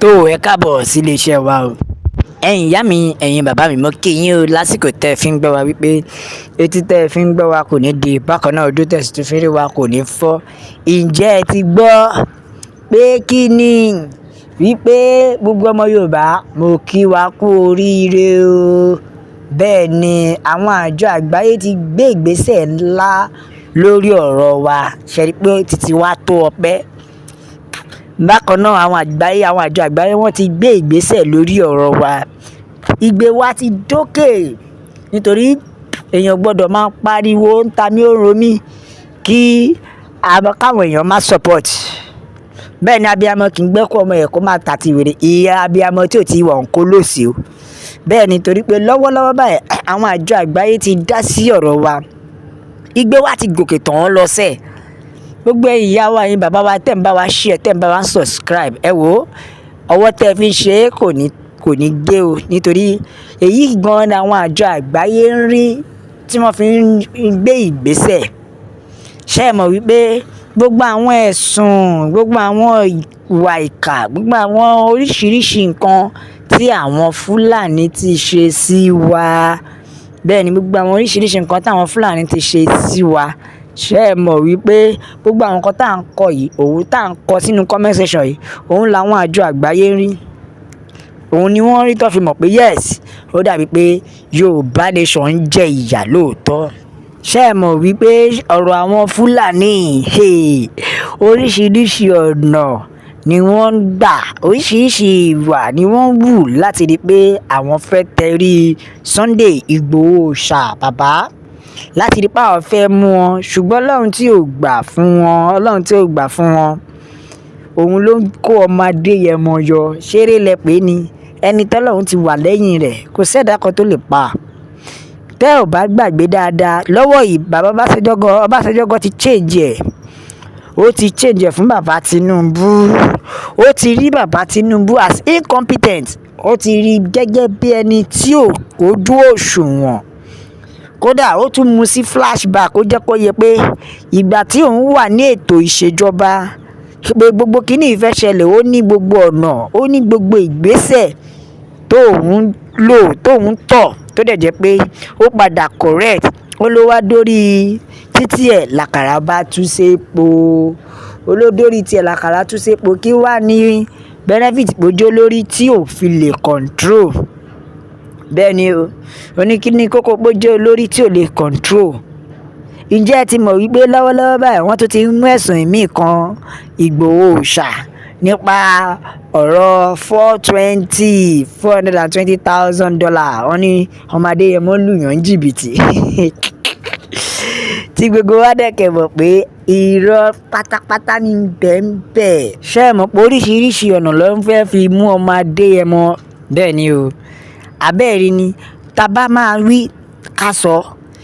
Tó ẹ káàbọ̀ sí iléeṣẹ́ wa o. Ẹ̀yin ìyá mi, ẹ̀yin bàbá mi, mo kí yín o lásìkò tẹ́ ẹ fi ń gbọ́ wa wípé etí tẹ́ ẹ fi ń gbọ́ wa kò ní di bákan náà, ojú tẹ́ ẹ sì tún fi rí wa kò ní fọ́. Ǹjẹ́ ẹ ti gbọ́ pé kí ni wípé gbogbo ọmọ Yorùbá, mo kí wa kú oríire o. Bẹ́ẹ̀ ni àwọn àjọ àgbáyé ti gbé ìgbésẹ̀ ńlá lórí ọ̀rọ̀ wa. Ṣé rí pé títí wa tó ọpẹ́? Bákan náà, àwọn àgbáyé, àwọn àjọ àgbáyé, wọ́n ti gbé ìgbésẹ̀ lórí ọ̀rọ̀ wa. Igbe wa ti dókè nítorí èèyàn gbọ́dọ̀ máa pariwo ń ta mí ó ro mí kí káwọn èèyàn má support. Bẹ́ẹ̀ ni abiyamọ kì í gbẹ́kún ọmọ ẹ̀ kó má ta ti wèrè. Ìyá abiyamọ tí ò tí wọ̀ ń kó lòsì o. Bẹ́ẹ̀ ni, torí pé lọ́wọ́lọ́wọ́ báyìí, àwọn àjọ àgbáyé ti dá sí ọ̀rọ̀ wa. Igbe wa ti gòkè tán lọ sẹ́ẹ̀. Gbogbo ẹ̀yin ìyá wa, ẹ̀yin bàbá wa, tẹ̀ ń bá wa share, tẹ̀ ń bá wa subscribe, ẹ wò ó, ọwọ́ tẹ́ ẹ fi ń ṣe é kò ní gé o, nítorí èyí gan ni àwọn àjọ àgbáyé ń rí tí wọ́n fi ń gbé ìgbésẹ̀. Ṣé ẹ mọ̀ wípé gbogbo àwọn ẹ̀sùn, gbogbo àwọn ìwà ìkà, gbogbo àwọn oríṣiríṣi nǹkan tí àwọn Fúlàní ti ṣe sí wa, bẹ́ẹ̀ ni gbogbo àwọn oríṣiríṣi nǹkan tí àwọn Fúlàní ti ṣe sí wa, ṣé ẹ mọ̀ wípé gbogbo àwọn nǹkan tí à ń kọ yìí, òun tí à ń kọ sínú comment section yìí, òun làwọn àjọ àgbáyé ń rí? Òun ni wọ́n rí tó fi mọ̀ pé yes, ó dàbí pé Yorùbá nation ń jẹ ìyà lóòótọ́. Ṣé ẹ mọ̀ wípé ọ̀rọ̀ àwọn Fúlàní, oríṣiríṣi ọ̀nà ni wọ́n ń gbà, oríṣiríṣi ìwà ni wọ́n ń wù láti rí pé àwọn fẹ́ tẹrí Sunday Igboho ṣá bàbá, láti rí pé àwọn fẹ́ mú wọn, ṣùgbọ́n Ọlọ́run tí ò gbà fún wọn, Ọlọ́run tí ò gbà fún wọn, òun ló ń kó ọmọ Adéyẹmọ yọ. Ṣeré lẹ pé ni ẹni tọ́lọ́run ti wà lẹ́yìn rẹ̀, kò sẹ́dá kan tó lè pa. Tẹ́ ò bá gbàgbé dáadáa, lọ́wọ́ yìí, bàbá Ọbásanjọ́ gan, Ọbásanjọ́ gan ti change ẹ̀, ó ti change ẹ̀ fún bàbá Tinubu. Ó ti rí bàbá Tinubu as incompetent, ó ti rí gẹ́gẹ́ bí ẹni tí ò kójú òṣùwọ̀n. Kódà ó tún mú sí flashback, ó jẹ́ kó yẹ pé ìgbà tí òun wà ní ètò ìṣèjọba, pé gbogbo kíní ìfẹ́ ṣẹlẹ̀, ó ní gbogbo ọ̀nà, ó ní gbogbo ìgbésẹ̀ tóun lò, tóun tọ̀, tó dẹ̀ jẹ́ pé ó padà correct. Ó ló wá dórí títí ẹ̀ làkàrà bá tú sépo, olódórí tiẹ̀ làkàrà tú sépo. Kí wàá ní benefit pójó lórí tí ò fi lè control? Bẹ́ẹ̀ ni o, ó ní kí ní kókó pójó lórí tí ò lè control. Ǹjẹ́ ẹ ti mọ̀ wípé lọ́wọ́lọ́wọ́ báyìí, wọ́n tún ti ń mú ẹ̀sùn ìmíì kan Ìgbòho Òòṣà nípa ọ̀rọ̀ 420, $420,000? Wọ́n ní ọmọ Adéyẹmọ lùyàn ní jìbìtì, tí gbogbo wa dẹ̀kẹ̀ mọ̀ pé irọ́ pátápátá ní bẹ́ẹ̀. Ṣé ẹ mọ̀ pé oríṣiríṣi ọ̀nà ló ń fẹ́ fi mú ọmọ Adéyẹmọ? Bẹ́ẹ̀ ni o, àbẹ́ẹ̀rí ni tá a bá máa wí ká sọ.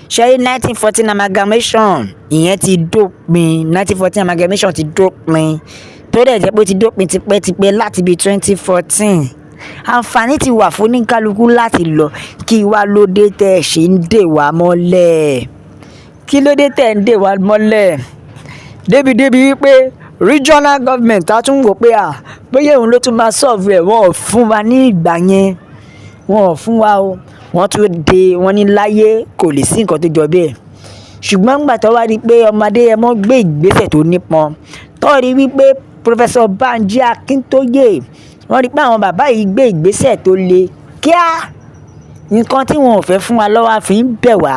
Ṣé 1914 amalgamation ìyẹn ti dópin? 1914 amalgamation ti dópin, tó dẹ̀ jẹ́ pé ó ti dópin tipẹ́tipẹ́ láti bíi 2014. Àǹfààní ti wà fún oníkálukú láti lọ. Kí wá ló dé tẹ́ ẹ ṣe ń dè wá mọ́lẹ̀? Kí ló dé tẹ́ ẹ ń dè wá mọ́lẹ̀ débi-débi wípé regional government á tún wò pé à bóyá òun ló tún máa solve ẹ̀? Wọ́n ò fún wa ní ìgbà yẹn, wọn ò fún wa o. Wọ́n tún dé, wọ́n ní láyé, kò lè sí nǹkan tó jọ bẹ́ẹ̀. Ṣùgbọ́n nígbà tó wá rí i pé ọmọ Adéyẹmọ gbé ìgbésẹ̀ tó nípọn, tó rí wípé Professor Banji Akintoye, wọ́n rí pé àwọn bàbá yìí gbé ìgbésẹ̀ tó le kíá, nǹkan tí wọn ò fẹ́ fún wa lọ́wọ́ fi ń bẹ̀ wá.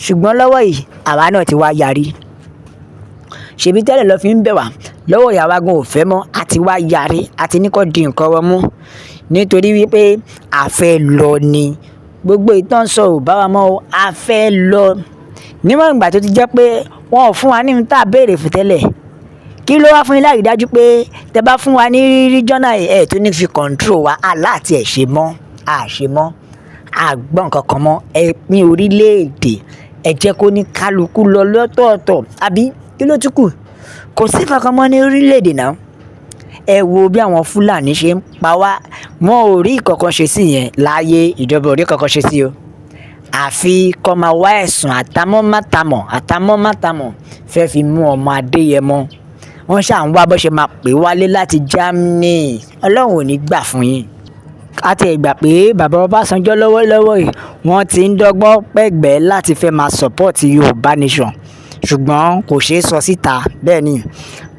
Ṣùgbọ́n lọ́wọ́ yìí, àwa náà ti wá yarí. Ṣèbí tẹ́lẹ̀ lọ́ fi ń bẹ̀ wá, lọ́wọ́ ìyá wa gan ò fẹ́ mọ́, a ti wá yarí, a ti ní kó di nǹkan wọn mú, nítorí wípé a fẹ́ lọ ni. Gbogbo ìtàn sọ ò bá wa mọ́ o, a fẹ́ lọ. Níwọ̀n ìgbà tó ti jẹ́ pé wọn ò fún wa ní ohun tá a béèrè fún tẹ́lẹ̀, kí ló wá fún yín láì dájú pé tẹ bá fún wa ní regional ẹ̀ tó ní fi control wa aláàtì ẹ̀ ṣe mọ́, a ṣe mọ́, a gbọ́ nǹkan kan mọ́. Ẹ pín orílẹ̀-èdè, ẹ jẹ́ kó ní kálukú lọ lọ́tọ̀ọ̀tọ̀, àbí kí ló tún kù? Kò sí kankan mọ́ ní orílẹ̀-èdè náà. Ẹ wo bí àwọn Fúlàní ṣe ń pa wá, wọn ò rí ìkankan ṣe sí yẹn láàyè. Ìjọba ò rí kankan ṣe sí o, àfi kó máa wá ẹ̀sùn àtàmọ́ mátamọ̀, àtàmọ́ mátamọ̀ fẹ́ fi mú ọmọ Adéyẹmọ. Wọ́n ṣà ń wá bó ṣe máa pè wálé láti Germany. Ọlọ́run ò ní gbà fún yín. A ti ẹ̀ gbà pé bàbá Ọbásanjọ́ lọ́wọ́lọ́wọ́ yìí, wọ́n ti ń dọ́gbọ́n pẹ̀gbẹ́ láti fẹ́ máa support Yorùbá Nation, ṣùgbọ́n kò ṣeé sọ síta. Bẹ́ẹ̀ ni,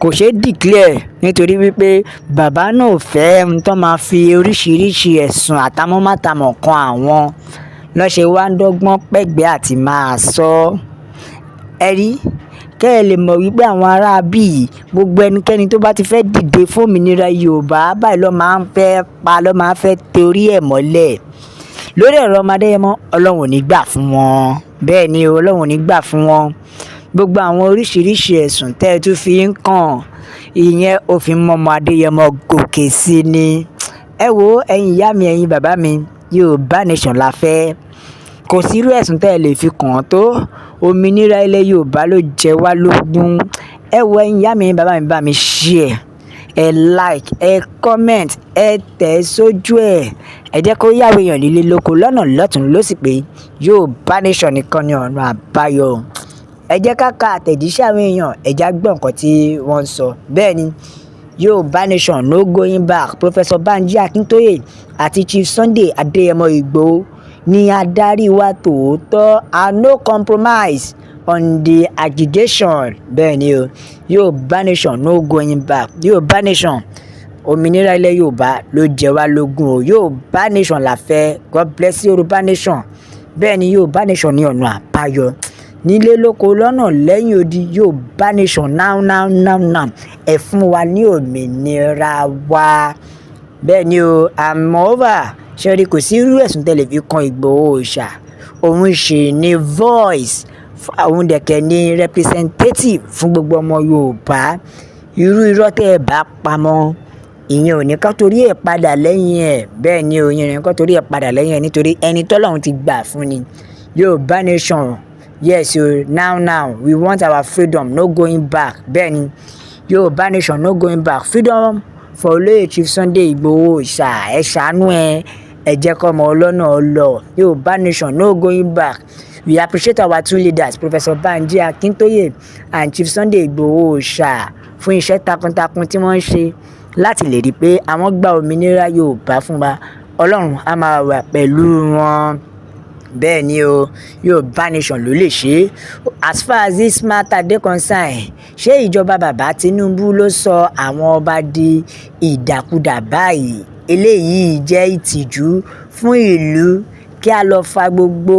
kò ṣeé declare, nítorí wípé bàbá náà ò fẹ́ ohun tó máa fi oríṣiríṣi ẹ̀sùn àtàmọ́mátàmọ̀ kan àwọn lọ́ṣẹ̀ wá ń dọ́gbọ́n pẹ̀gbẹ́ àti máa sọ. Ẹ rí kẹ́ ẹ lè mọ̀ wípé àwọn ará bíi gbogbo ẹnikẹ́ni tó bá ti fẹ́ dìde fún òmìnira Yorùbá báyìí ló máa ń fẹ́ pa, ló máa ń fẹ́ torí ẹ̀ mọ́lẹ̀ lórí ọ̀rọ̀ ọmọ Adéyẹmọ. Ọlọ́run ò ní gbà fún wọn. Bẹ́ẹ̀ ni, Ọlọ́run ò ní gbà fún wọn. Gbogbo àwọn oríṣiríṣi ẹ̀sùn tẹ́ ẹ tún fi ń kàn ìyẹn, òfin mọ́mọ́ Adéyẹmọ gòkè sí ni. Ẹ wo, ẹ̀yin ìyá mi, ẹ̀yin bàbá mi, Yorùbá Nation la fẹ́. Kò sí irú ẹ̀sùn tẹ́ ẹ lè fi kàn án tó. Òmìnira ilẹ̀ Yorùbá ló jẹ wá lógún. Ẹ wo, ẹ̀yin ìyá mi, bàbá mi, bá mi share, ẹ like, ẹ comment, ẹ tẹ̀ sójú ẹ̀. Ẹ jẹ́ kó yáwó èèyàn nílé lóko lọ́nà lọ́tùn lósì pé Yorùbá Nation nìkan ni ọ̀nà àbáyọ. Ẹ jẹ́ ká ka àtẹ̀jíṣẹ́ àwọn èèyàn, ẹ já gbọ́ nǹkan tí wọ́n ń sọ. Bẹ́ẹ̀ ni, Yorùbá Nation, no going back. Professor Banji Akintoye àti Chief Sunday Adéyẹmọ Ìgbòho ní adarí wa tòótọ́, and no compromise on the agitation. Bẹ́ẹ̀ ni o, Yorùbá Nation, no going back. Yorùbá Nation, òmìnira ilẹ̀ Yorùbá ló jẹ wá lógún o. Yorùbá Nation la fẹ́. God bless Yorùbá Nation. Bẹ́ẹ̀ ni, Yorùbá Nation ní ọ̀nà àbáyọ nílé lóko lọ́nà lẹ́yìn odi. Yorùbá Nation now now now now. Ẹ fún wa ní òmìnira wa. Bẹ́ẹ̀ ni o. And moreover, ṣe rí, kò sí irú ẹ̀sùn tẹ́lẹ̀ fi kan Ìgbòho Òòṣà. Òun ṣì ní voice, òun dẹ̀kẹ̀ ní representative fún gbogbo ọmọ Yorùbá. Irú irọ́ tẹ́ ẹ bá pamọ́, ìyẹn ò ní ká torí ẹ̀ padà lẹ́yìn ẹ̀. Bẹ́ẹ̀ ni o, ìyẹn ò ní ká torí ẹ̀ padà lẹ́yìn ẹ̀, nítorí ẹni tọ́lọ́run ti gbà fún ni. Yorùbá Nation, yes o, now now. We want our freedom, no going back. Bẹ́ẹ̀ ni, Yorùbá Nation, no going back. Freedom for Olóyè Chief Sunday Igboho Òòṣà. Ẹ ṣàánú ẹ, ẹ jẹ́ kọ́mọ ọlọ́nà lọ. Yorùbá Nation, no going back. We appreciate our two leaders, Professor Banji Akintoye and Chief Sunday Igboho Òòṣà, fún iṣẹ́ takuntakun tí wọ́n ń ṣe láti lè rí i pé àwọn gba òmìnira Yorùbá fún wa. Ọlọ́run á máa wà pẹ̀lú wọn. Bẹ́ẹ̀ ni o, Yorùbá Nation ló lè ṣe é. As far as this matter dey concerned, ṣé ìjọba bàbá Tinubu ló sọ àwọn ọba di ìdàkudà báyìí? Eléyìí jẹ́ ìtìjú fún ìlú. Kí a lọ fa gbogbo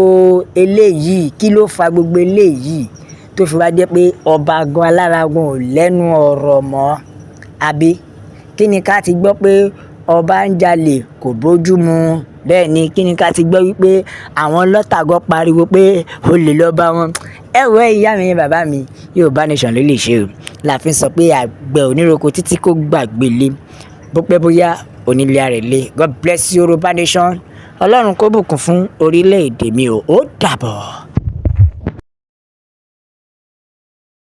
eléyìí? Kí ló fa gbogbo eléyìí tó fi wá jẹ́ pé ọba gan alára gan ò lẹ́nu ọ̀rọ̀ mọ́? Àbí kí ni ká ti gbọ́ pé ọba ń jalè? Kò bójú mu. Bẹ́ẹ̀ ni, kí ni ká ti gbọ́ wípé àwọn ọlọ́tà gan pariwo pé olè ló bá wọn? Ẹ wo, ìyá mi, bàbá mi, Yorùbá Nation ló lè ṣe o. La fi ń sọ pé àgbẹ̀ oníroko títí kó gbàgbé lé, bó pẹ́ bóyá onílé rẹ̀ lé. God bless Yorùbá Nation. Ọlọ́run kó bùkún fún orílẹ̀-èdè mi o. Ó dàbọ̀.